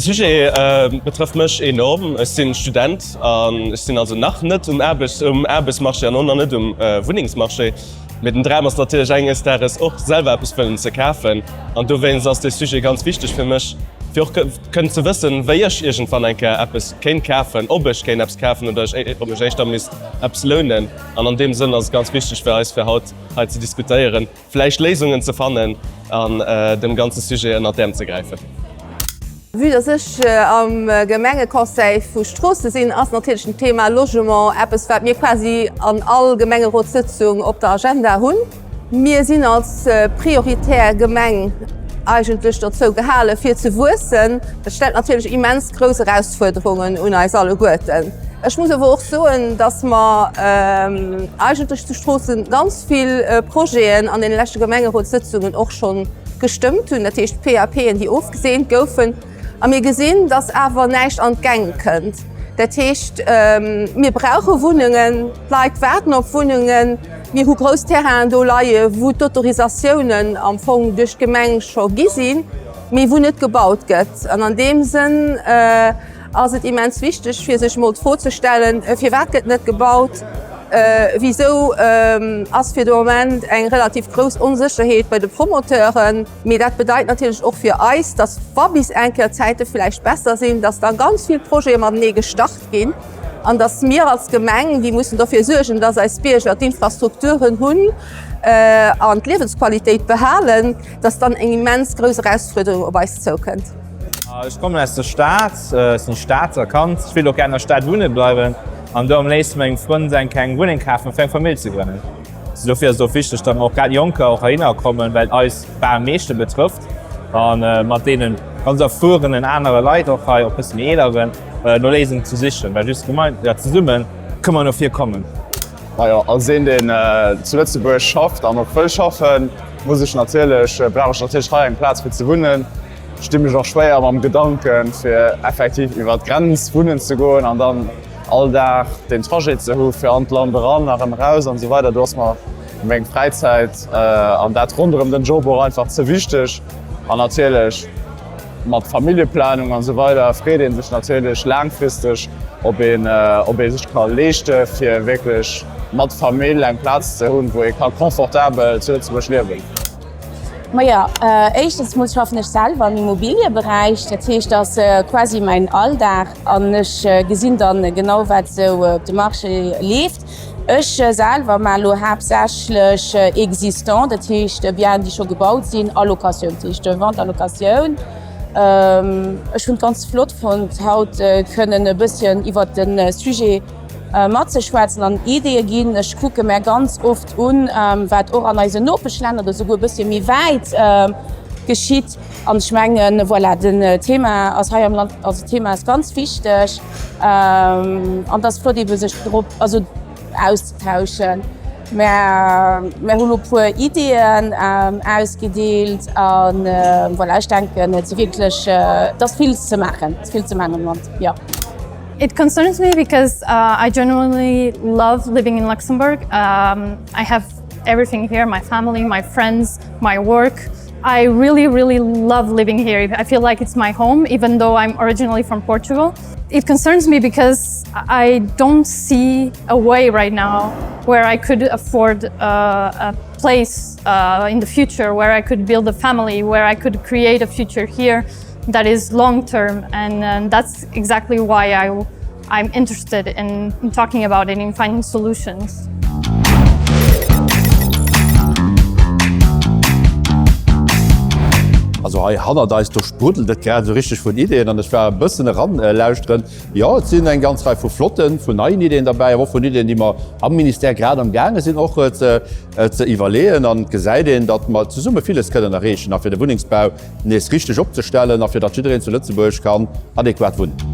Sujet betrëfft mech enorm. Ech sinn Student an ech sinn also nach net um Aarbechtsmarché an och nach net um Wunnengsmarché. Mee den Dram ass natierlech enges Dages och selwer eppes wëllen ze kafen. An dowéinst ass dee Sujet ganz wichteg fir mech, fir och kënnen ze wëssen, wéi ech iergendwann eng Kéier eppes kéint kafen, ob ech kéint eppes kafen oder ob ech éischter misst eppes lounen. An an deem Sënn ass et ganz wichteg fir eis, fir haut hei ze diskutéieren. vläicht Léisungen ze fannen an dem ganze Sujet ënnert d'Äerm ze gräifen. Vue dass ech am Gemengeconseil vu Stroossen sinn, ass natierlech den Thema Logement eppes, wat mir quasi an all Gemengerotssëtzung op der Agenda hunn. Mir sinn als prioritär Gemeng eigentlech dozou gehale fir ze wuessen. Dat stellt natierlech immens grouss Erausfuerderungen un eis alleguerten. Ech muss awer och soen, dass mer eigentlech zu Stroossen ganz vill Projeten an deene leschte Gemengerotssëtzungen och scho gestëmmt hunn, dat heescht PAPen, déi ofgeseent goufen. A mir gesinn, dass awer näischt an d'Gäng kënnt. Dat heescht, mir brauche Wunnengen, d'Leit waarden op Wunnengen. Mir hu grouss Terrainen do leie wou d'Autorisatiounen am Fong duerch d'Gemeng scho gi sinn, mee wou net gebaut gëtt. An an deem Sënn ass et immens wichteg, fir sech emol d'Fro ze stellen, Firwat gëtt net gebaut? Wisou ass fir de Moment eng relativ grouss Onsécherheet bei de Promoteuren? Mee dat bedeit natierlech och fir eis, dass, wa bis eng Kéier d'Zäite vläicht besser sinn, dass da ganz vill Projete matenee gestart ginn an dass mir als Gemeng, déi mussen dofir suergen, dass eis Bierger d'Infrastrukturen hunn an d'Liewensqualitéit behalen, dass dann eng immens grouss Erausfuerderung op eis zoukënnt. Ech kommen aus der Stad, ech sinn Stater Kand. Ech wéilt och gär an der Stad wunne bleiwen an do am léifsten mengem Frënd eng kleng Wunneng kafen fir eng Famill ze grënnen. Dofir ass et och wichteg, datt mer och grad Jonker och heihinner kommen, well et eis bal am meeschte betrëfft a mat deene ganz erfuerenen anere Leit och hei, och bësse méi eeleren, no Léisungen ze sichen, well just gemein, ja zesumme kënne mer no vir kommen. Majo, als een deen zu Lëtzebuerg schafft an och wëll schaffen, muss ech natierlech, brauch ech natierlech hei eng Plaz fir ze wunnen. Ech di mech och schwéier mam Gedanken, fir effektiv iwwer d'Grenz wunnen ze goen an dann all Dag den Trajet ze hu fir an d'Land eran a rëm eraus an esou weider. Do ass mer meng Fräizäit an dat ronderëm den Job och einfach ze wichteg. An natierlech mat Familljeplanung an esou weider freet ee sech natierlech laangfristeg, ob een ob ee sech ka leeschte fir wierklech mat Famill eng Plaz ze hunn, wou ee ka confortabel zu Lëtzebuerg liewen. Maja, éischtens mol schaffen ech selwer am Immobilieberäich, dat heescht dat ass quasi mäin Alldag an ech gesinn dann genau wat esou op de Marché leeft. Ech selwer maache lo haaptsächlech Existant, dat heescht Bienen déi scho gebaut sinn, a Locatioun, dat heescht Vente à location. Ech hunn et ganz flott fonnt haut kënnen e bësschen iwwert de Sujet matzeschwätzen an Ideeë ginn. Ech kucke mär ganz oft un, wat och an eisen Nopeschlänner oder souguer e bëssche méi wäit geschitt. An ech mengen, voilà, den Thema ass hei am Land, also d'Thema ass ganz wichteg an et ass flott eebe sech drop, also auszetauschen. Mär, mär hu lo puer Ideeën ausgedeelt an voilà, ech denken, et si wierklech, et ass vill ze maachen, et ass vill ze maachen am Land, jo. It concerns me because uh, I genuinely love living in Luxembourg. Um, I have everything here, my family, my friends, my work. I really, really love living here. I feel like it's my home, even though I'm originally from Portugal. It concerns me because I don't see a way right now where I could afford uh, a place uh, in the future, where I could build a family, where I could create a future here that is long term and, and that's exactly why I, I'm interested in, in talking about it, in finding solutions. Also hei hannert eis, do spruddelt et grad esou richteg vun Ideeën an ech war e bëssen eran lauschteren. Jo, et sinn eng ganz Rei vu flotten, vun neien Ideeën derbäi, awer och vun Ideeën, déi mer am Ministère grad am gaange sinn och ze iwwerleeën. An et gesäit een, datt mer zesumme villes kënnen erreechen a fir de Wunnengsbau nees richteg opzestellen a fir datt jiddereen zu Lëtzebuerg kann adequat wunnen.